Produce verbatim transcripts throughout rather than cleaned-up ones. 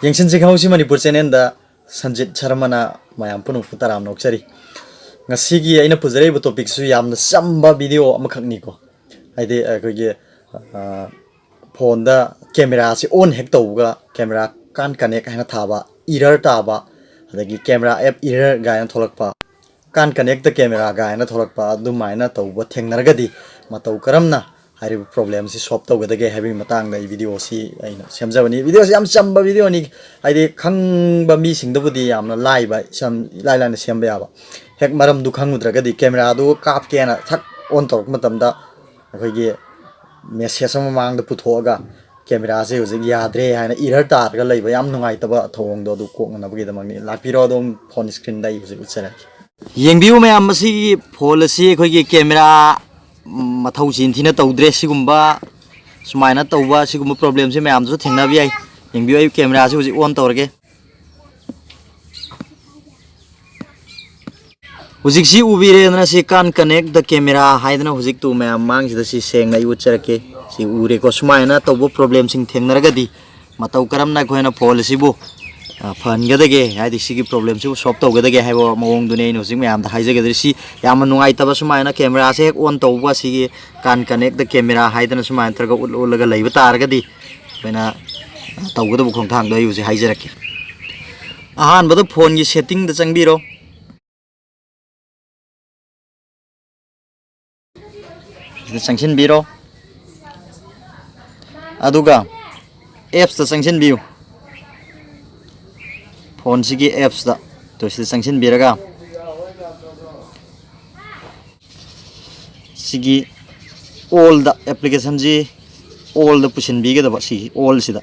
ꯌꯦꯡꯁꯤꯟꯁꯤ ꯈꯪꯍꯧꯁꯤ ꯃꯅꯤꯄꯨꯔ ꯆꯦꯅꯦꯜꯗ ꯁꯟꯖꯤꯠ ꯁꯔꯃꯅ ꯃꯌꯥꯝ ꯄꯨꯝꯅꯃꯛꯄꯨ ꯇꯔꯥꯝꯅ ꯑꯣꯛꯆꯔꯤ꯫ ꯉꯁꯤꯒꯤ ꯑꯩꯅ ꯄꯨꯖꯔꯛꯏꯕ ꯇꯣꯄꯤꯛꯁꯨ ꯌꯥꯝꯅ ꯆꯝꯕ ꯚꯤꯗꯤꯑꯣ ꯑꯃꯈꯛꯅꯤꯀꯣ꯫ ꯍꯥꯏꯗꯤ ꯑꯩꯈꯣꯏꯒꯤ, ꯑ, ꯐꯣꯟꯗ ꯀꯦꯃꯦꯔꯥꯁꯤ ꯑꯣꯟ ꯍꯦꯛ ꯇꯧꯕꯒ ꯀꯦꯃꯦꯔꯥ ꯀꯥꯟ ꯀꯅꯦꯛ ꯍꯥꯏꯅ ꯊꯥꯕ, ꯏꯔꯔ ꯇꯥꯕ, ꯑꯗꯒꯤ ꯀꯦꯃꯦꯔꯥ ꯑꯦꯞ ꯏꯔꯔ ꯀꯥꯏꯅ ꯊꯣꯛꯂꯛꯄ, ꯀꯥꯟ ꯀꯅꯦꯛꯇ ꯀꯦꯃꯦꯔꯥ ꯀꯥꯏꯅ ꯊꯣꯛꯂꯛꯄ ꯑꯗꯨꯃꯥꯏꯅ ꯇꯧꯕ ꯊꯦꯡꯅꯔꯒꯗꯤ ꯃꯇꯧ ꯀꯔꯝꯅ ꯍꯥꯏꯔꯤꯕ ꯄ꯭ꯔꯣꯕ꯭ꯂꯦꯝꯁꯤ ꯁꯣꯜꯕ ꯇꯧꯒꯗꯒꯦ ꯍꯥꯏꯕꯒꯤ ꯃꯇꯥꯡꯗ ꯑꯩ ꯚꯤꯗꯤꯑꯣꯁꯤ ꯑꯩꯅ ꯁꯦꯝꯖꯕꯅꯤ꯫ ꯚꯤꯗꯤꯑꯣꯁꯤ ꯌꯥꯝ ꯆꯝꯕ ꯚꯤꯗꯤꯑꯣꯅꯤ, ꯍꯥꯏꯗꯤ ꯈꯪꯕ ꯃꯤꯁꯤꯡꯗꯕꯨꯗꯤ ꯌꯥꯝꯅ ꯂꯥꯏꯕ, ꯏꯁꯝ ꯏꯂꯥꯏ ꯂꯥꯏꯅ ꯁꯦꯝꯕ ꯌꯥꯕ꯫ ꯍꯦꯛ ꯃꯔꯝꯗꯨ ꯈꯪꯉꯨꯗ꯭ꯔꯒꯗꯤ ꯀꯦꯃꯦꯔꯥꯗꯨ ꯀꯥꯞꯀꯦꯅ ꯊꯛ ꯑꯣꯟ ꯇꯧꯔꯛꯄ ꯃꯇꯝꯗ ꯑꯩꯈꯣꯏꯒꯤ ꯃꯦꯁꯦꯖ ꯑꯃ ꯃꯥꯡꯗ ꯄꯨꯊꯣꯛꯑꯒ ꯀꯦꯃꯦꯔꯥꯁꯦ ꯍꯧꯖꯤꯛ ꯌꯥꯗ꯭ꯔꯦ ꯍꯥꯏꯅ ꯏꯔꯔ ꯇꯥꯔꯒ ꯂꯩꯕ ꯌꯥꯝ ꯅꯨꯡꯉꯥꯏꯇꯕ ꯊꯧꯑꯣꯡꯗꯣ ꯑꯗꯨ ꯀꯣꯛꯅꯅꯕꯒꯤꯗꯃꯛꯅꯤ꯫ ꯂꯥꯛꯄꯤꯔꯣ, ꯑꯗꯨꯝ ꯐꯣꯟ ꯁ꯭ꯀ꯭ꯔꯤꯟꯗ ꯑꯩ ꯍꯧꯖꯤꯛ ꯎꯠꯆꯔꯛꯀꯦ꯫ ꯌꯦꯡꯕꯤꯌꯨ ꯃꯌꯥꯝ, ꯃꯁꯤꯒꯤ ꯐꯣꯟ ꯑꯁꯤ ꯑꯩꯈꯣꯏꯒꯤ ꯀꯦꯃꯦꯔꯥ, ꯎꯝ, ꯃꯊꯧ ꯆꯤꯟ ꯊꯤꯅ ꯇꯧꯗ꯭ꯔꯦ꯫ ꯁꯤꯒꯨꯝꯕ ꯁꯨꯃꯥꯏꯅ ꯇꯧꯕ ꯁꯤꯒꯨꯝꯕ ꯄ꯭ꯔꯣꯕ꯭ꯂꯦꯝꯁꯦ ꯃꯌꯥꯝꯁꯨ ꯊꯦꯡꯅꯕ ꯌꯥꯏ꯫ ꯌꯦꯡꯕꯤꯌꯨ, ꯑꯩ ꯀꯦꯃꯦꯔꯥꯁꯤ ꯍꯧꯖꯤꯛ ꯑꯣꯟ ꯇꯧꯔꯒꯦ꯫ ꯍꯧꯖꯤꯛꯁꯤ ꯎꯕꯤꯔꯦꯗꯅ, ꯁꯤ ꯀꯥꯟ ꯀꯅꯦꯛ ꯗ ꯀꯦꯃꯦꯔꯥ ꯍꯥꯏꯗꯅ ꯍꯧꯖꯤꯛꯇꯨ ꯃꯌꯥꯝ ꯃꯥꯡꯁꯤꯗ ꯁꯤ ꯁꯦꯡꯅ ꯑꯩ ꯎꯠꯆꯔꯛꯀꯦ꯫ ꯁꯤ ꯎꯔꯦꯀꯣ, ꯁꯨꯃꯥꯏꯅ ꯇꯧꯕ ꯄ꯭ꯔꯣꯕ꯭ꯂꯦꯝꯁꯤꯡ ꯊꯦꯡꯅꯔꯒꯗꯤ ꯃꯇꯧ ꯀꯔꯝꯅ ꯑꯩꯈꯣꯏꯅ ꯐꯣꯟ ꯑꯁꯤꯕꯨ, ꯑ, ꯐꯍꯟꯒꯗꯒꯦ, ꯍꯥꯏꯗꯤ ꯁꯤꯒꯤ ꯄ꯭ꯔꯣꯕ꯭ꯂꯦꯝꯁꯤꯕꯨ ꯁꯣꯜꯕ ꯇꯧꯒꯗꯒꯦ ꯍꯥꯏꯕ ꯃꯑꯣꯡꯗꯨꯅꯤ ꯑꯩꯅ ꯍꯧꯖꯤꯛ ꯃꯌꯥꯝꯗ ꯍꯥꯏꯖꯒꯗꯧꯔꯤ꯫ ꯁꯤ ꯌꯥꯝꯅ ꯅꯨꯡꯉꯥꯏꯇꯕ, ꯁꯨꯃꯥꯏꯅ ꯀꯦꯃꯦꯔꯥꯁꯦ ꯍꯦꯛ ꯑꯣꯟ ꯇꯧꯕ, ꯁꯤꯒꯤ ꯀꯥꯟ ꯀꯅꯦꯛ ꯗ ꯀꯦꯃꯦꯔꯥ ꯍꯥꯏꯗꯅ ꯁꯨꯃꯥꯏꯅ ꯅꯠꯇ꯭ꯔꯒ ꯎꯠ ꯎꯠꯂꯒ ꯂꯩꯕ ꯇꯥꯔꯒꯗꯤ ꯑꯩꯈꯣꯏꯅ ꯇꯧꯒꯗꯕ ꯈꯣꯡꯊꯥꯡꯗꯣ ꯑꯩ ꯍꯧꯖꯤꯛ ꯍꯥꯏꯖꯔꯛꯀꯦ꯫ ꯑꯍꯥꯟꯕꯗ ꯐꯣꯟꯒꯤ ꯁꯦꯠꯇꯤꯡꯗ ꯆꯪꯕꯤꯔꯣ꯫ ꯁꯤꯗ ꯆꯪꯁꯤꯟꯕꯤꯔꯣ꯫ ꯑꯗꯨꯒ ꯑꯦꯞꯁꯇ ꯆꯪꯁꯤꯟꯕꯤꯌꯨ꯫ ꯐꯣꯟꯁꯤꯒꯤ ꯑꯦꯞꯁꯇ, ꯇꯣ, ꯁꯤꯗ ꯆꯪꯁꯤꯟꯕꯤꯔꯒ ꯁꯤꯒꯤ ꯑꯣꯜꯗ, ꯑꯦꯄ꯭ꯂꯤꯀꯦꯁꯟꯁꯤ ꯑꯣꯜꯗ ꯄꯨꯁꯤꯟꯕꯤꯒꯗꯕ, ꯁꯤꯒꯤ ꯑꯣꯜꯁꯤꯗ꯫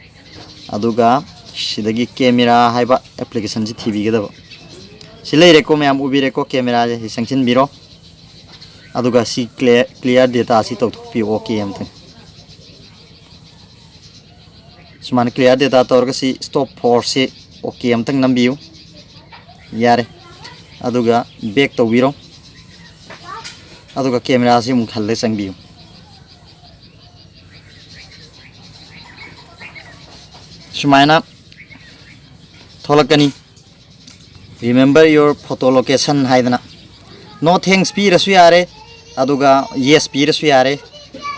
ꯑꯗꯨꯒ ꯁꯤꯗꯒꯤ ꯀꯦꯃꯦꯔꯥ ꯍꯥꯏꯕ ꯑꯦꯄ꯭ꯂꯤꯀꯦꯁꯟꯁꯤ ꯊꯤꯕꯤꯒꯗꯕ꯫ ꯁꯤ ꯂꯩꯔꯦꯀꯣ ꯃꯌꯥꯝ, ꯎꯕꯤꯔꯦꯀꯣ? ꯀꯦꯃꯦꯔꯥꯁꯦ ꯁꯤ ꯆꯪꯁꯤꯟꯕꯤꯔꯣ꯫ ꯑꯗꯨꯒ ꯁꯤ ꯀ꯭ꯂꯤꯌꯥꯔ, ꯀ꯭ꯂꯤꯌꯥꯔ ꯗꯦꯇꯥꯁꯤ ꯇꯧꯊꯣꯛꯄꯤꯌꯨ, ꯑꯣꯀꯦ ꯑꯝꯇꯪ꯫ ꯁꯨꯃꯥꯏꯅ ꯀ꯭ꯂꯤꯌꯥꯔ ꯗꯦꯇꯥ ꯇꯧꯔꯒ ꯁꯤ ꯁ꯭ꯇꯣꯞ ꯐꯣꯔꯁꯤ ꯑꯣꯀꯦ ꯑꯝꯇꯪ ꯅꯝꯕꯤꯌꯨ꯫ ꯌꯥꯔꯦ꯫ ꯑꯗꯨꯒ ꯕꯦꯛ ꯇꯧꯕꯤꯔꯣ꯫ ꯑꯗꯨꯒ ꯀꯦꯃꯦꯔꯥꯁꯤ ꯑꯃꯨꯛ ꯍꯜꯂ ꯆꯪꯕꯤꯌꯨ꯫ ꯁꯨꯃꯥꯏꯅ ꯊꯣꯛꯂꯛꯀꯅꯤ, "Remember your photo location" ꯍꯥꯏꯗꯅ꯫ "No thanks" ꯄꯤꯔꯁꯨ ꯌꯥꯔꯦ, ꯑꯗꯨꯒ "Yes" ꯄꯤꯔꯁꯨ ꯌꯥꯔꯦ꯫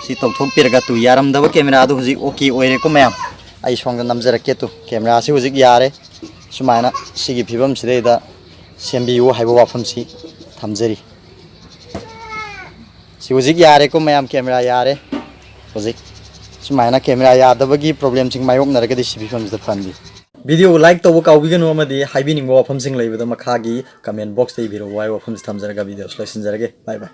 ꯁꯤ ꯇꯧꯊꯣꯛꯄꯤꯔꯒ, ꯇꯨ, ꯌꯥꯔꯝꯗꯕ ꯀꯦꯃꯦꯔꯥꯗꯨ ꯍꯧꯖꯤꯛ ꯑꯣꯀꯦ ꯑꯣꯏꯔꯦꯀꯣ ꯃꯌꯥꯝ꯫ ꯑꯩ ꯁꯣꯝꯗ ꯅꯝꯖꯔꯛꯀꯦ꯫ ꯇꯨ, ꯀꯦꯃꯦꯔꯥꯁꯤ ꯍꯧꯖꯤꯛ ꯌꯥꯔꯦ꯫ ꯁꯨꯃꯥꯏꯅ ꯁꯤꯒꯤ ꯐꯤꯕꯝꯁꯤꯗꯩꯗ ꯁꯦꯝꯕꯤꯌꯨ ꯍꯥꯏꯕ ꯋꯥꯐꯝꯁꯤ ꯊꯝꯖꯔꯤ꯫ ꯁꯤ ꯍꯧꯖꯤꯛ ꯌꯥꯔꯦꯀꯣ ꯃꯌꯥꯝ, ꯀꯦꯃꯦꯔꯥ ꯌꯥꯔꯦ꯫ ꯍꯧꯖꯤꯛ ꯁꯨꯃꯥꯏꯅ ꯀꯦꯃꯦꯔꯥ ꯌꯥꯗꯕꯒꯤ ꯄ꯭ꯔꯣꯕ꯭ꯂꯦꯝꯁꯤꯡ ꯃꯥꯌꯣꯛꯅꯔꯒꯗꯤ ꯁꯤ ꯐꯤꯕꯝꯁꯤꯗ ꯐꯍꯟꯕꯤꯌꯨ꯫ ꯚꯤꯗꯤꯑꯣ ꯂꯥꯏꯛ ꯇꯧꯕ ꯀꯥꯎꯕꯤꯒꯅꯨ, ꯑꯃꯗꯤ ꯍꯥꯏꯕꯤꯅꯤꯡꯕ ꯋꯥꯐꯝꯁꯤꯡ ꯂꯩꯕꯗ ꯃꯈꯥꯒꯤ ꯀꯃꯦꯟ ꯕꯣꯛꯁꯇ ꯏꯕꯤꯔꯛꯎ ꯍꯥꯏꯕ ꯋꯥꯐꯝꯁꯤ ꯊꯝꯖꯔꯒ ꯚꯤꯗꯤꯑꯣꯁꯤ ꯂꯣꯏꯁꯤꯟꯖꯔꯒꯦ꯫ ꯕꯥꯏ ꯕꯥꯏ꯫